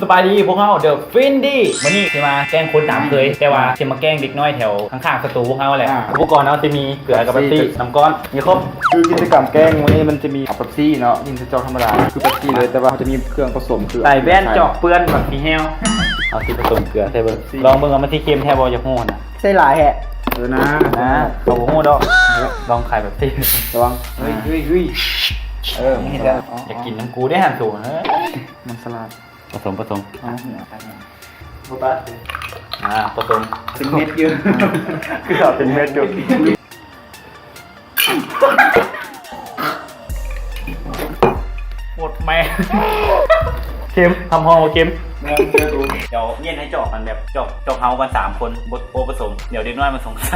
ສະບາຍດີ ພວກເຮົາ The Findy ມື້ນີ້ຊິມາແກ້ງຄົນຕາມເຄີຍ ແຕ່ວ່າຊິມາແກ້ງເດັກນ້ອຍແຖວຂ້າງໆສະຕູພວກເຮົາແຫຼະ. ອ່າ ອຸປະກອນເຮົາຊິມີເກືອກັບເປັບຊີ ເປັບຊີ ນ້ຳກ້ອນ ມີຄົບ. ຄືກິດຈະກຳແກ້ງມື້ນີ້ມັນຈະມີເປັບຊີເນາະ ກິນເຈົ້າທຳມະດາ ຄືເປັບຊີເລີຍ ແຕ່ວ່າເຮົາຈະມີເຄື່ອງປະສົມ ຄື ໃສ່ແວ່ນຈອກເປື້ອນ ບັກສີແຫ້ວ. ເຮົາຊິປະສົມເກືອໃສ່ເບິ່ງ ລອງເບິ່ງວ່າມັນຊິເຄັມແທ້ບໍ່ ຢາກຮູ້ຫັ້ນນະ. ໃສ່ຫຼາຍແທ້. ເອີນາ ນາ ເຂົາບໍ່ຮູ້ດອກ. ລອງຂາຍເປັບຊີ ລະວັງ. ເຮີ້ຍ ເຮີ້ຍ ເຮີ້ຍ. ເອີ ມຶງເຮັດແລ້ວ ຢາກກິນນຳກູເດ້ຫັ້ນສູນ. ເອີຍ ມັນສະຫຼາດ. ປະສົມ ປະສົມ. ເອົາຫົວໄປ. ບໍ່ປະ. ອ່າ ປະສົມ. ເປັນເມັດຢູ່. ຄືເອົາເປັນເມັດຢູ່. ໂຄດແມ່ນ. ເຄັມ ຮັບຮອງວ່າເຄັມ. ແມ່ນ ເຊື່ອກູ. ດຽວເຢັນໃຫ້ຈອກກັນແບບ ຈອກ ຈອກເຮົາກັນສາມຄົນ ບໍ່ ບໍ່ປະສົມ ດຽວເດັກນ້ອຍມັນສົງໄສ.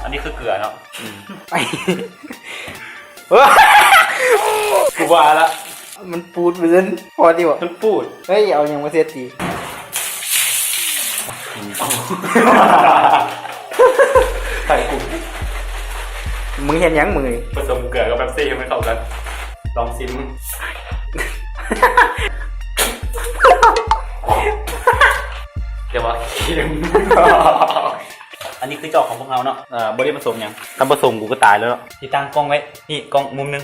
ອັນນີ້ຄືເກືອເນາະ. ອືມ ໄປ. ກູວ່າລະ ມັນປູດເວີ້ນ ພໍດີບໍ່? ມັນປູດ. ເຮີ້ຍ ເອົາຫຍັງມາເຊັດຕີ? ໃສ່ກູ. ມຶງເຮັດຫຍັງມຶງນີ້? ປະສົມເກືອກັບເປັບຊີໃຫ້ມັນເຂົ້າກັນ. ລອງຊີມ. ແຕ່ວ່າເຄັມ. ອັນນີ້ຄືຈອກຂອງພວກເຮົາເນາະ. ເອີ ບໍ່ໄດ້ປະສົມຫຍັງ. ຄັນປະສົມກູກໍຕາຍແລ້ວເນາະ. ຊິຕັ້ງກ້ອງໄວ້ ນີ້ກ້ອງມຸມໜຶ່ງ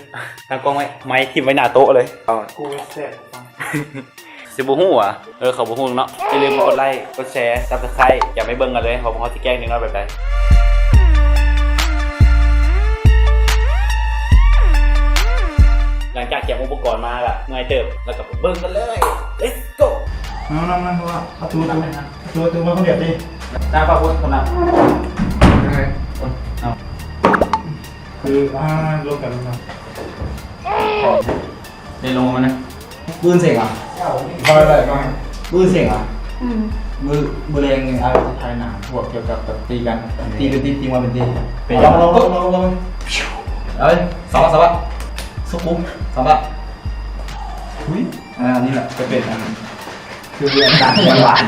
ຕັ້ງກ້ອງໄວ້ ໄມຖິ້ມໄວ້ໜ້າໂຕະເລີຍ. ເອົາ ກູແຊບ. ຊິບໍ່ຮູ້ຫວາ? ເອີ ເຂົາບໍ່ຮູ້ເນາະ. ຢ່າລືມກົດໄລ້ ກົດແຊ ຊັບສະໄຄຣບ໌ ຢ່າໄປເບິ່ງກັນເລີຍ ວ່າພວກເຮົາຊິແກ້ງເດັກນ້ອຍແບບໃດ. ຫຼັງຈາກກຽມອຸປະກອນມາລະ ເມື່ອຍເຕີບ ແລ້ວກໍໄປເບິ່ງກັນເລີຍ. Let's go. ມາ ມາ ມາ ເອົາຕູ້ ຕູ້ ຕູ້ ຕູ້ມາຄົນດຽວຕິ. ໜ້າປາກພຸດຄົນນະ. ເອົາ ຄື ອ່າ ລົມກັນເນາະ. ໄດ້ລົງມານະ. ບືນເສັງຫວາ? ບໍ່ໄດ້ ບືນເສັງຫວາ? ອືມ ມື້ ມື້ແລງນີ້ ອ້າຍຊິຖ່າຍໜັງພວກກ່ຽວກັບ ແບບ ຕີກັນ ຕີເປັນຕີ ຕີມວຍເປັນຕີ. ເປັນ ລອງ ລອງ ລອງ ລອງ. ເອີຍ ສາມາດ ສາມາດ ສຸກຸ ສາມາດ. ອຸ້ຍ ອ່າ ນີ້ແຫຼະ ຈະເປັນອັນ ຄືເລື່ອງການຫວານ ຫວານ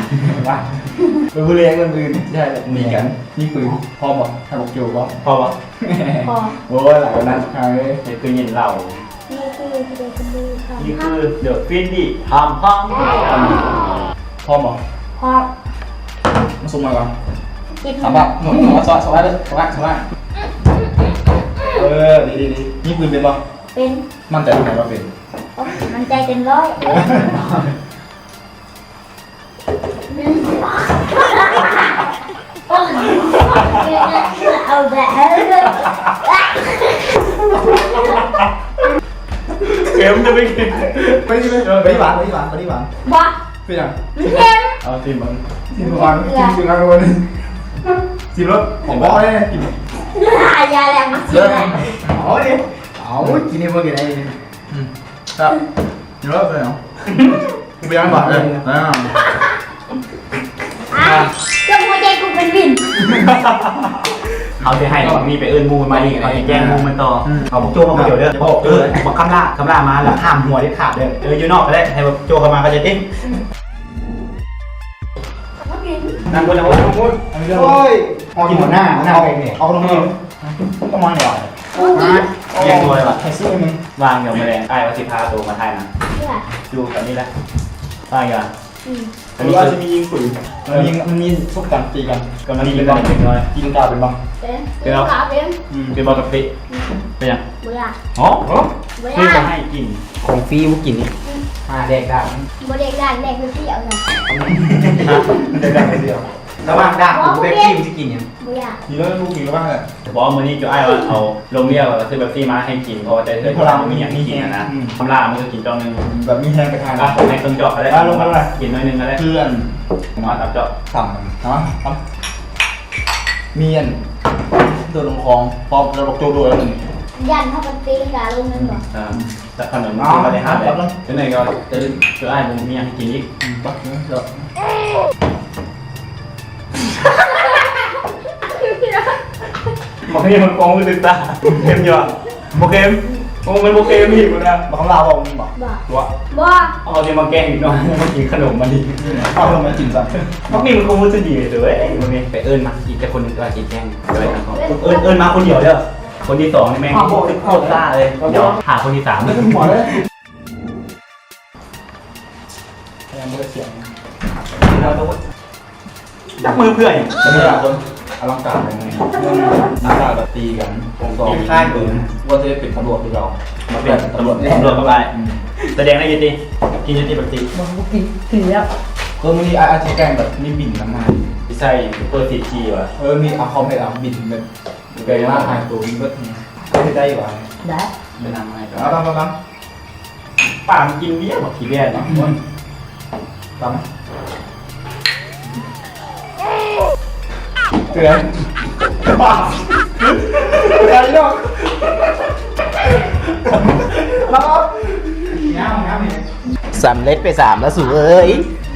ເອີ ມື້ແລງມື້ອື່ນ ໃຊ່ ມີກັນ ມີປືນ ພ້ອມບໍ່? ຖ້າບໍ່ໂຈ ພ້ອມ ພ້ອມບໍ່? ພ້ອມ. ໂອ້ຍ ຫຼາຍກວ່ານັ້ນ ເອີຍ ເຮັດຄືຍິນເລົ່າ. ນີ້ຄື ນີ້ຄື The Findy ພາມພາມ. ພ້ອມບໍ່? ພ້ອມ. ມາສົ່ງມາກ່ອນ ສາມບາດ. ສົ່ງມາ ສົ່ງມາ ສົ່ງມາເດີ ສົ່ງມາ ສົ່ງມາ. ເອີ ດີ ດີ ດີ. ຍິງປືນເປັນບໍ່? ເປັນ. ໝັ້ນໃຈເທົ່າໃດວ່າເປັນ? ໂອ້ ໝັ້ນໃຈເຕັມຮ້ອຍ. ເກມຈະໄປກິນ ໄປກິນເລີຍ ໄປຫວານ ໄປຫວານ ໄປຫວານ. ບໍ່ ເປັນຫຍັງ? ມັນເຄັມ. ເອົາຊີມເບິ່ງ ຊີມກ່ອນ ຊີມຊິງອັນກ່ອນ. ຊີມໂລດ ຂອງບໍ່ໄດ້ກິນ. ຢ່າແຫຼະ ມັນຊີມແຫຼະ. ເອົາດິ ເອົາ ກິນໃຫ້ເບິ່ງກໍໄດ້. ອືມ ຄັບ ກິນໂລດເລີຍເນາະ. ບໍ່ຢ້ານບາດເລີຍ. ອ່າ ອ່າ ເກືອບຫົວໃຈກູເປັນວິນ. ເຮົາຊິໃຫ້ບັກນີ້ໄປເອີ້ນໝູ່ມານີ້ ເຮົາຊິແກ້ງໝູ່ມັນຕໍ່. ອືມ ເອົາບັກໂຈ້ມາຜູ້ດຽວເດີ. ເອີ ບັກຄຳຫຼ້າ ຄຳຫຼ້າມາລະຫ້າມຫົວເດັດຂາດເດີ. ເອີ ຢູ່ນອກກໍໄດ້ ໃຫ້ບັກໂຈ້ເຂົ້າມາ ເຂົ້າໃຈຕິ? ອືມ ນັ່ງພຸ້ນ ນັ່ງພຸ້ນ ນັ່ງພຸ້ນ. ໂອ້ຍ ກິນຫົວໜ້າ ຫົວໜ້າເອົາລົງມາ. ຕ້ອງມາແນວ ແຍກໜ່ວຍວ່າ ໃຫ້ຊິໜຶ່ງ ວາງດຽວ ມື້ແລງອ້າຍວ່າຊິພາໂຕມາຖ່າຍໜັງ ຢູ່ແຖວນີ້ແຫຼະ. ວ່າງຢູ່ ອືມ ອັນນີ້ວ່າຊິມີຍິງປືນ ມັນມີ ມັນມີສົບການຕີກັນ. ກໍມັນມີເປັນເດັກນ້ອຍ ຕີລັງກາເປັນບໍ່? ເປັນ ເປັນບໍ່? ອືມ ເປັນບໍ່ກະປິ? ອືມ ເປັນຫຍັງ? ບໍ່ຢາກ. ອໍ ບໍ່ຢາກ ໃຫ້ກິນ ຂອງຟຣີບໍ່ກິນນີ້. ອືມ ຫາແດກດາກ ບໍ່ແດກດາກ ແດກເປັບຊີເອົາ. ແດກດາກເປັບຊີເອົາ. ລະຫວ່າງດາກກັບເປັບຊີ ຊິກິນຫຍັງ? ບໍ່ຢາກ. ກິນເລີຍ ລູກກິນລະຫວ່າງ. ບໍ່ ມື້ນີ້ເຈົ້າອ້າຍວ່າເອົາລົມວຽກ ແລ້ວກໍຊື້ເປັບຊີມາໃຫ້ກິນ ເພາະວ່າແຕ່ເທື່ອມີພະລັງ ມີຫຍັງໃຫ້ກິນຫັ້ນນະ. ອືມ ຄຳລາມັນກໍກິນຈອກໜຶ່ງ ແບບມີແຮງໄປທາງ. ອ່ະ ໃຫ້ເຄິ່ງຈອກກໍໄດ້ ມາລົງມາແລ້ວ ກິນໜ້ອຍໜຶ່ງກໍໄດ້. ຄືອັນ ມາຕາມຈອກ ຕຳເນາະ ມີອັນ ໂດດລົງຄອງ ພ້ອມແລ້ວ ໂຈກໂດດແລ້ວ. ຢ້ານເຮົາໄປຕີລັງກາລົງນັ້ນບໍ່? ອ່າ ຈັກຂະໜົມ ເອົາ ໄດ້ຫາໄດ້. ຈັ່ງໃດກໍຈະ ຈະອ້າຍບໍ່ມີຫຍັງໃຫ້ກິນອີກ. ອືມ ບັກເນາະ. ບັກນີ້ມັນຄວາມຮູ້ສຶກຕາ ເຄັມຢູ່ຫວາ? ບໍ່ເຄັມ. ໂອ້ ມັນບໍ່ເຄັມອີກພຸ້ນນະ. ບັກຄຳລາບໍ່ມີບໍ່? ບໍ່ ບໍ່ ບໍ່. ເອົາຊິມາແກ້ງເດັກນ້ອຍ ມາກິນຂະໜົມມັນນີ້. ເອົາຂະໜົມມາກິນຊະ. ບັກນີ້ມັນຄວາມຮູ້ສຶກດີເດີ ບັກນີ້. ໄປເອີ້ນມາອີກຈັກຄົນໜຶ່ງ ວ່າຊິແກ້ງ. ເອີ້ນ ເອີ້ນມາຄົນດຽວເດີ. ຄົນທີສອງນີ້ແມ່ງຮູ້ສຶກໂຄດຊ້າເລີຍ. ດຽວຫາຄົນທີສາມ. ຫົວເລີຍ. ຍັງບໍ່ໄດ້ສຽງ ຈັບມືເພື່ອຫຍັງ? ເປັນຫຼາຍຄົນອະລັງການແບບນີ້ ໜຶ່ງ ອາສາແບບຕີກັນ ສອງ ຄາຍເບີນ ວ່າຈະໄດ້ເປັນຕຳຫຼວດຄືເກົ່າ ມາເປັນຕຳຫຼວດ ຕຳຫຼວດເຂົ້າໄປ ອືມ ສະແດງໄດ້ຢູ່ຕິ? ກິນຢູ່ຕິ? ປະຕິ ບໍ່ກິນ ກິນແລ້ວ ເອີ ມື້ນີ້ອ້າຍ ອ້າຍຊິແຕ່ງແບບມີບິນນຳມາ ຊິໃສ່ເປີດສີກີຫວະ? ເອີ ມີ ເອົາຄອມເຮັດເອົາບິນແບບ ໄປມາຫາໂຕມີເບິດ ເຮັດໄດ້ຢູ່ຫວະ? ໄດ້ ໄປນຳໃຫ້ ເອົາ ຕາມ ຕາມ ຕາມ ປາມກິນເບຍ ບັກຂີ້ແບນເນາະ ຕາມ ເຕືອນ ເຕືອນເນາະ ສຳເລັດໄປສາມແລ້ວສູເອີຍ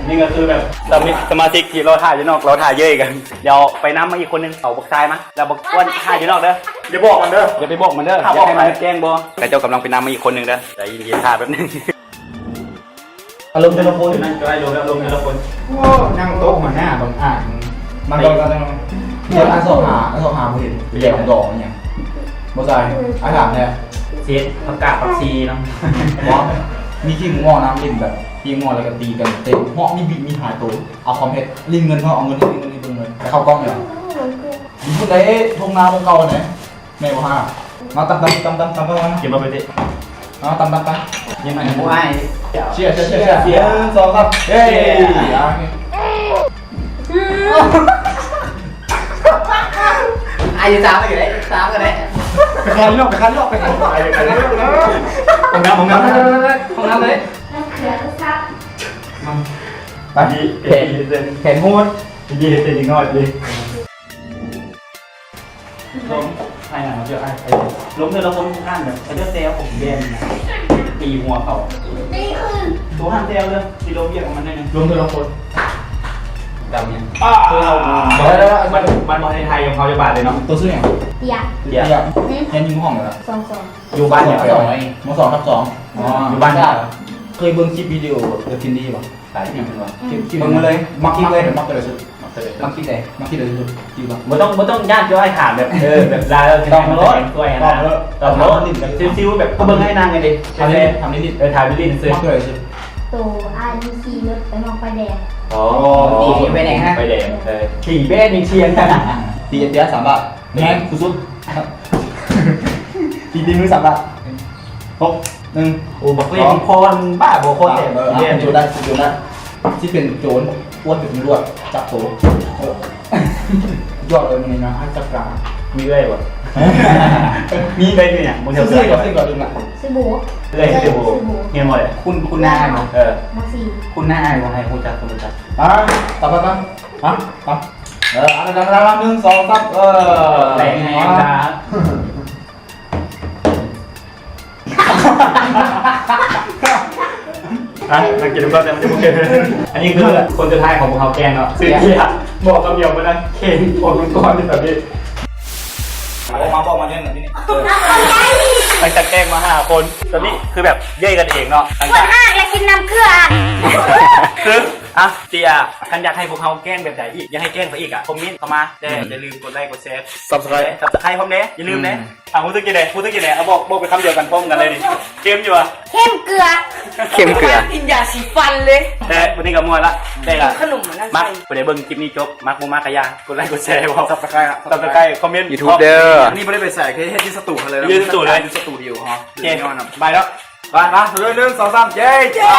ນີ້ກໍຄືແບບ ສະມິດ ສະມາຊິກທີ່ລໍຖ້າຢູ່ນອກ ລໍຖ້າເຍີ້ຍກັນ ດຽວໄປນຳມາອີກຄົນໜຶ່ງ ເອົາບັກຊາຍມາ ແລ້ວບັກອ້ວນຖ້າຢູ່ນອກເດີ ຢ່າບອກມັນເດີ ຢ່າໄປບອກມັນເດີ ຢ່າໃຫ້ມັນແຈ້ງບໍ່ ເຂົາເຈົ້າກຳລັງໄປນຳມາອີກຄົນໜຶ່ງເດີ ໃຈເຢັນໆ ຖ້າແປັບໜຶ່ງ ອາລົມແຕ່ລະຄົນ ນັ້ນກໍໄດ້ລົມ ອາລົມແຕ່ລະຄົນ ໂອ້ ນັ່ງໂຕະຫົວໜ້າບັງອາດ ມັນກໍ ມັນກໍ ດຽວ ອັນສອງຫາ ອັນສອງຫາບໍ່ເຫັນ ໄປແລ້ວດອກຫຍັງ ບໍ່ໃສ່ ອາຖາມແດ່ ເສດ ຜັກກາດ ຜັກຊີນຳ ບໍ່ ມີຂີ້ໝູງອກນຳ ຫຼິ້ນແບບ ຂີ້ໝູງອກ ແລ້ວກໍຕີກັນ ເຕະເຫາະ ມີບິດ ມີຫາຍໂຕ ເອົາຄອມເຮັດ ຫຼິ້ນເງິນເນາະ ເອົາເງິນ ຫຼິ້ນເງິນໃຫ້ເບິ່ງເລີຍ ໄປເຂົ້າກ້ອງເລີຍ ຢູ່ພຸ້ນໃດ ທົ່ງນາຂອງເກົ່າຫັ້ນແຫຼະ ແມ່ນບໍ່ຮະ? ມາຕຳ ຕຳ ຕຳ ຕຳ ຕຳ ຕຳ ຕຳ ກິນບໍ່ໄປຕິ? ເອົາ ຕຳ ຕຳ ຕຳ ຍັງບໍ່ອ້າຍ ເຊຍ ເຊຍ ເຊຍ ເຊຍ ໜຶ່ງ ສອງ ສາມ ເຢ້ ອ່າ ໂອເຄ ອາຍ ສາມກໍໄດ້ ສາມກໍໄດ້ ໄປຄານອກ ໄປຄານອກ ໄປຄານອກ ຫ້ອງນ້ຳ ຫ້ອງນ້ຳ ຫ້ອງນ້ຳເລີຍ ໄປ ແຜນ ແຜນໂຫດ ດີເຮັດເປັນເດັກນ້ອຍຕິ? ລົມ ໃຫ້ນະ ເອົາເຈົ້າອ້າຍໄປ ລົມເທື່ອລະຄົນຂ້າງແບບ ເຂົາເຈົ້າແຊວຂອງແບນນະ ຕີຫົວເຂົາ ຕີຄືນ ໂຕຫ້າມແຊວເດີ ຊິລົມວຽກກັບມັນໜ້ອຍໜຶ່ງ ລົມເທື່ອລະຄົນ ດຳນີ້ ອ້າ ຄືເຮົາ ມັນ ມັນບໍ່ໃຫ້ໄທຂອງເຮົາຈັກບາດເລີຍເນາະ ໂຕຊື່ຫຍັງ? ເຕຍ ເຕຍ ຮຶ ຮຽນຢູ່ຫ້ອງໃດລະ? ສອງສອງ ຢູ່ບ້ານຫຍັງ? ມ.ສອງ ມ.ສອງ ທັບສອງ ອໍ ຢູ່ບ້ານຫຍັງ? ເຄີຍເບິ່ງຄລິບວິດີໂອ The Findy ບໍ່? ຫຼາຍຄລິບແມ່ນບໍ່? ອືມ ຄລິບ ຄລິບ ເບິ່ງມາເລີຍ ມັກຄລິບໃດ? ມັກຄລິບໃດສຸດ? ມັກຄລິບໃດ? ມັກຄລິບໃດ? ມັກຄລິບໃດສຸດ? ບໍ່ຕ້ອງ ບໍ່ຕ້ອງຢ້ານ ເຈົ້າອ້າຍຖາມແບບ ເອີ ແບບລາວ ຕອບໂລດ ຕອບໂລດ ຕອບໂລດ ຊິວໆ ແບບ ເບິ່ງໃຫ້ນາງແດ່ເດ ຖາມເລີຍ ຖາມເລີຍ ເອີ ຖາມເລີຍ ໂຕອ້າຍນີ້ຂີ່ລົດໄປນອກໄຟແດງ ອໍ ຂີ່ໄຟແດງ ໄຟແດງ ເອີ ຂີ່ແບນຍັງເທີຍນກັນ ຕີເຕຍສາມບາດ ແຮງສຸດໆ ຕີຕີມືສາມບາດ ຫົກ ໜຶ່ງ ໂອ້ ບັກເວນ ສອງ ພໍນບ້າບໍ່ພໍແຕ່ ເອີ ເປັນໂຈນໄດ້ ເປັນໂຈນໄດ້ ຊິເປັນໂຈນ ອ້ວນເປັນຕຳຫຼວດ ຈັບໂຕ ເອີ ຍອດເລີຍມື້ນີ້ນະ ໃຫ້ຈັດການ ມີເອື້ອຍບໍ່? ມີ ເອື້ອຍຊື່ຫຍັງ? ຊື່ ຊື່ ຊື່ ຊື່ ລືມລະ ຊື່ໂບ ເອື້ອຍຊື່ໂບ ຊື່ໂບ ຮຽນມໍໃດ? ຄຸນ ຄຸນນາຍບໍ່? ເອີ ມໍສີ່ ຄຸນນາຍບໍ່? ໃຫ້ຮູ້ຈັກ ຮູ້ຈັກ ອ່າ ຕາມ ຕາມ ຕາມ ຮະ ຕາມ ເອີ ເອົາ ໜຶ່ງ ສອງ ສາມ ເອີ ແຕກແຮງ ຮະ ນັ່ງກິນນຳກັນແຕ່ມັນຈະບໍ່ເຄີຍ ອັນນີ້ຄືຄົນສຸດທ້າຍຂອງພວກເຮົາແກ້ງເນາະ ຊື່ເຕຍ ບອກຄຳດຽວເມື່ອນັ້ນ ເຄນ ພວກມັນກ່ອນແບບນີ້ ອອກມາບອກມາເລີຍແບບນີ້ ຫຼັງຈາກແກ້ງມາຫ້າຄົນ ຕອນນີ້ຄືແບບເຢ້ຍກັນເອງເນາະ ຫຼັງຈາກ ຄົນຮາກແລະກິນນ້ຳເກືອ ຄື ອ່ະ ເຕຍ ຄັນຢາກໃຫ້ພວກເຮົາແກ້ງແບບໃດອີກ ຢາກໃຫ້ແກ້ງໃຜອີກອະ ຄອມເມັນເຂົ້າມາ ແຕ່ ອືມ ຢ່າລືມກົດໄລກ໌ ກົດແຊ Subscribe Subscribe ພ້ອມເດ້ ຢ່າລືມເດ້ ອືມ ອ່າ ຮູ້ສຶກຈັ່ງໃດ? ຮູ້ສຶກຈັ່ງໃດ? ເອົາ ບອກ ບອກເປັນຄຳດຽວກັນພ້ອມກັນເລີຍນີ້ ເຄັມຢູ່ຫວາ? ເຄັມເກືອ ເຄັມເກືອ ກິນຢາສີຟັນເລີຍ ແຕ່ມື້ນີ້ກໍມ່ວນລະ ແຕ່ກໍ ກິນຂະໜົມມັນນັ້ນ ມັກ ຜູ້ໃດເບິ່ງຄລິບນີ້ຈົບ ມັກບໍ່ມັກກໍຢ່າ ກົດໄລກ໌ ກົດແຊ ບອກ Subscribe Subscribe ຄອມເມັນ YouTube ເດີ ອັນນີ້ບໍ່ໄດ້ໄປໃສ ຄືເຮັດຢູ່ສະຕູເຮົາເລີຍ ຢູ່ສະຕູເລີຍ ຢູ່ສະຕູດິໂອເຮົາ ໂອເຄ ບາຍເນາະ ມາ ມາ ໜຶ່ງ ສອງ ສາມ ເຢ້ ເຢ້